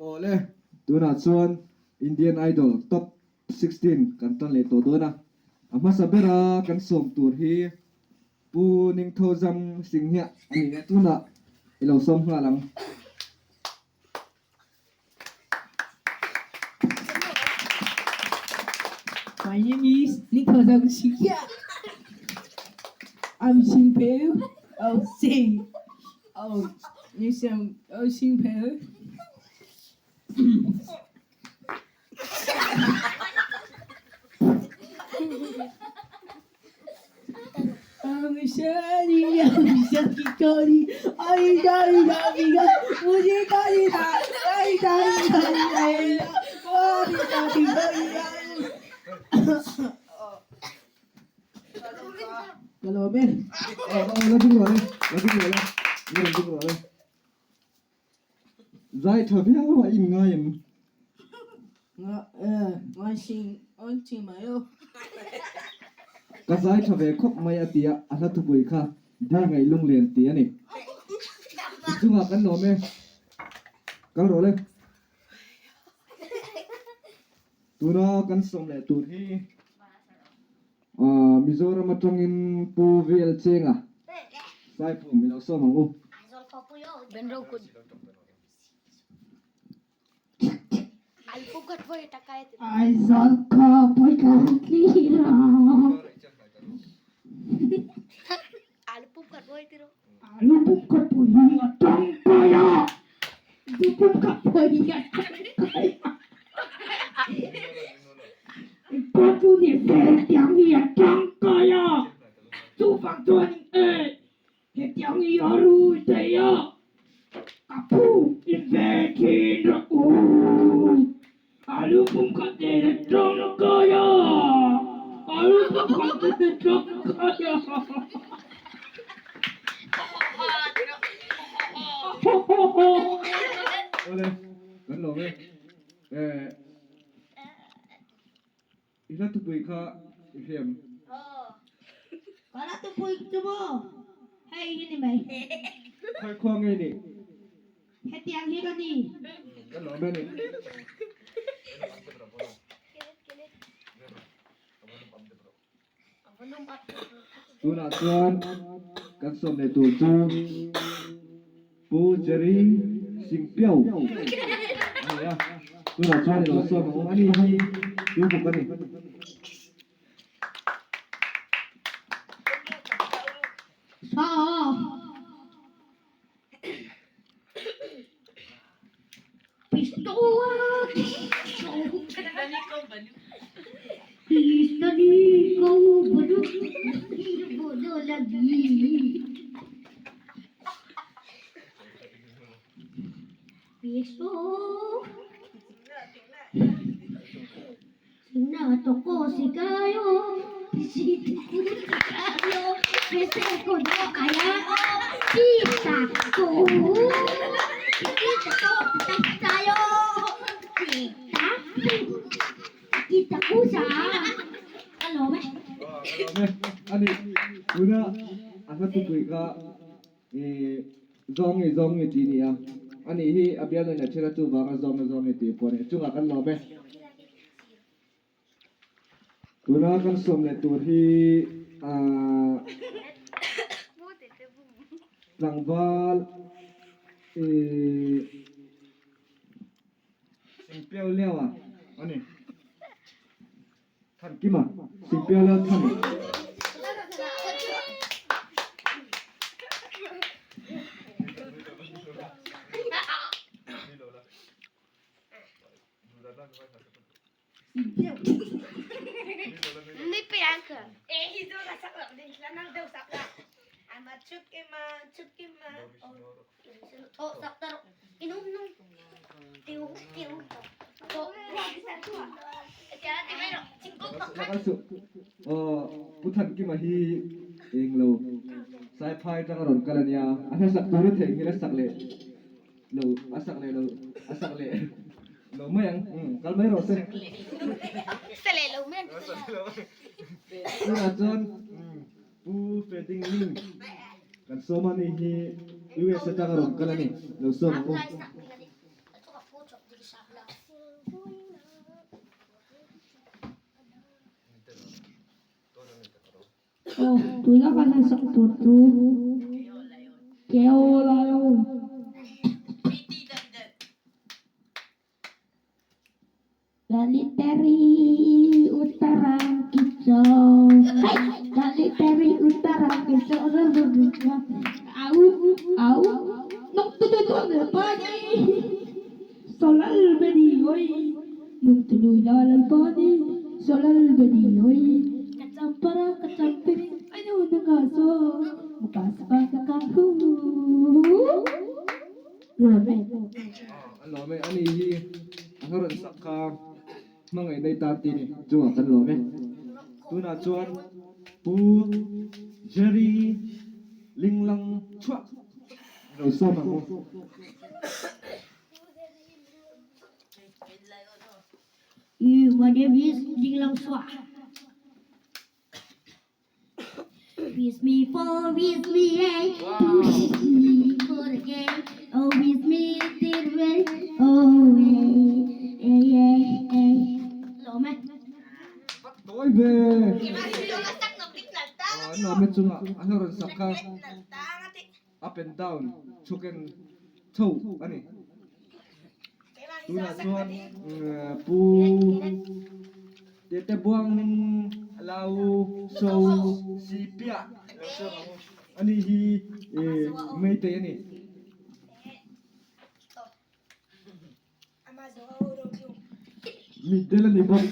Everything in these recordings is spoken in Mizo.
Awle, tunah chuan Indian Idol Top 16 kan tan leh tawh dawn a. A hmasa bera kan sawm tur hi Pu Ningthozam Singhiah a ni a, tunah i lo sawm nghal ang. My name is Ningthozam Singhiah. I'm Singpeu of Sing. Oh, Nisam of Singpeu. Ka lawm e. Aw aw la ding rawh le, la ding rawh le, la rawn ding rawh le. Zai tha viau a in ngai em? Ka zai tha ve khawp mai a tia a hla thupui kha Di ngaih lunglen tih a ni. I chungah kan lawm e. Kal rawh le. Tuna kan sawm leh tur hi Mizoram atangin Pu VL Chenga Saiphum i lo sawm ang u. Aizawl khawpui kan tlir a. Alu pumkhat pawh hi a tangkai a, zu pumkhat pawh hi a tangkai a. Engpawh chu ni se hetiang hi a tangkai a, chuvang chuan e hetiang hi a rui thei a, ka phu in ve thin rawh u. Alu pumkhat nen a tangkai a, alu pumkhat nen a tangkai a. Awle, kan lawm e. Eh, i hla thupui kha i hriam. Ka hla thupui chu maw? Hei hi ni mai. Khawi khua nge ni? Hetiang hi ka ni. Ka lawm e ni. Tunah chuan kan sawm leh tur chu Pu Jerry Singpiau a ni a. Tunah chuan i lo sawm ang u. Ani hi Tuibuk a ni. Ani tuna a hla thupui kha Zawng nge zawng nge tih a ni a, ani hi a bial nen a then a chuvanga zawng nge zawng nge tih pawh a ni. Chungah kan lawm e. Tuna kan sawm leh tur hi ahh tlangval ihh Singpiau Liau a ani. Thankima Singpiau Liau Than. Pu Thankima hi englo Saiphai atanga rawn kal a nia, a hlasak tur a theihnghilh a sak leh lo a sak leh lo a sak leh lo mai ang kal mai rawh se. Tunah chuan Pu Feding Ling kan sawm a ni hi US atanga rawn kal a ni lo sawm ang u. Aw, tuna kan han sak tur chu Keolayon. Galiteri Utara Kicho. Hey, Galiteri Utara Kicho. Au, au. Nung tututuan na pani. Solal bedi oi. Nung tuloy lalal pani. Solal bedi oi. Kachampara kachampiri. Ano na nga so? Mukha sa pagkakahu. Love it. A lawm e, ani hi a rawn sak kha hmangaih nei tan tih ni chungah kan lawm e. Tunah chuan Pu Jerry Linglang chhuah lo sawm ang u. My name is Linglang Chhuah. With me for with me eight two three four again oh with me did way oh eh eh eh Lawm e. Tawi ve. An lawm e chungah an rawn sak kha up and down chhuk en chho a ni. Tunah chuan Pu Tete Buang Lau So Si Piah lo chuang ang u. Ani hi Meitei a ni. Mitdel a ni bawk.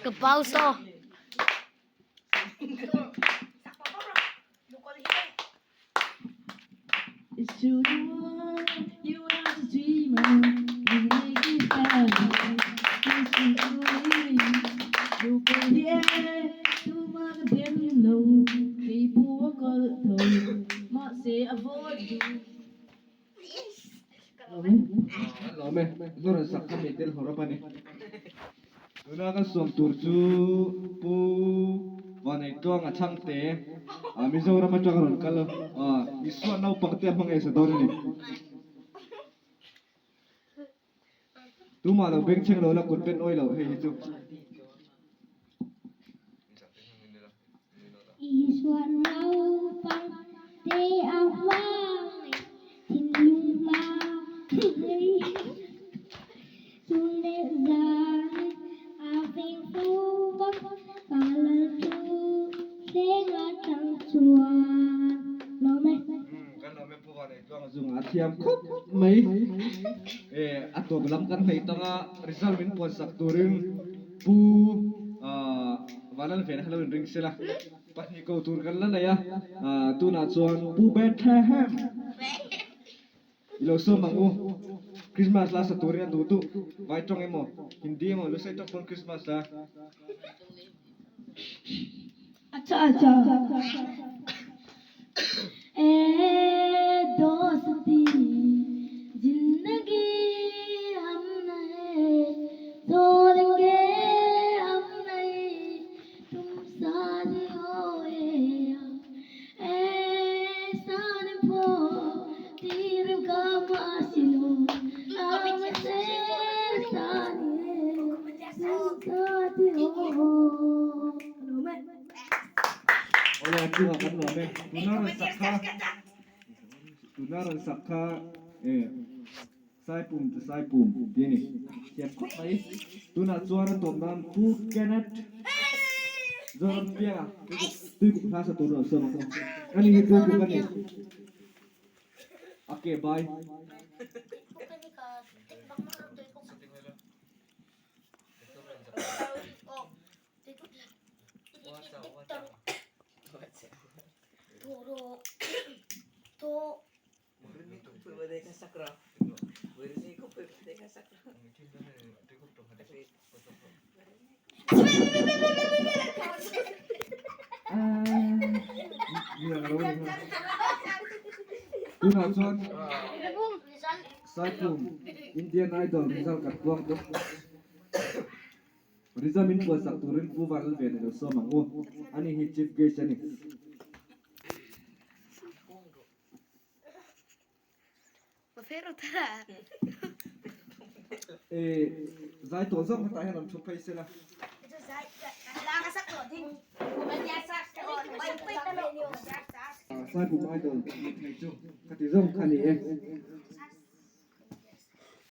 Ka pause aw. An lawm e, Zoran sak kha mi tel hawr a pan e. Tuna kan sawm tur chu Pu Vanneihtuanga Chhangte Mizoram atanga rawn kal a, Isua naupang te a hmang eisa dawn a ni. Tumah lo bengchheng lo la kut pen awi lo hei hi chu. Isua naupang te a hmang thinlung hma nei chu leh zan a veng fo bawk ka lal chu thleng atang chuan lawm e. Kan lawm e Pu Vanneihtuanga zungah a thiam khawp mai e a tawp lam kan hnaih tanga result min puan sak turin Pu Vanlalvena kha lo inring sela, pahnih ko tur kan la nei a, tunah chuan Pu Bethlehem i lo sawm ang u, Christmas la sa turin a duh duh, vai tawng emaw, Hindi emaw, Lusei tawk pawn Christmas la. Acha acha. E dosti zindagi hum nahi thodenge hum nahi tum saathi ho ye ehsan pawh tir ka mahsilo am se saathi tum saathi ho. Awle a chungah kan nuam e. Tuna rawn sak kha tuna rawn sak kha e Saipum chu Saipum tih a ni. Thiam khawp mai. Tunah chuan a tawp nan Pu Kenneth Zoram pianga tuikuk hla sa tur lo sawm ang u. Ani hi tuikuk a ni. Okay, bye. Tunah chuan Saipum Indian Idol result kan puang tawh. Result min puansak turin Pu Vanlalvena lo sawm ang u. Ani hi Chief Guest a ni. Zai tawh zawk hetah hian an thu phei sela. Saipum Idol ni thei chu ka ti zawng kha ni e.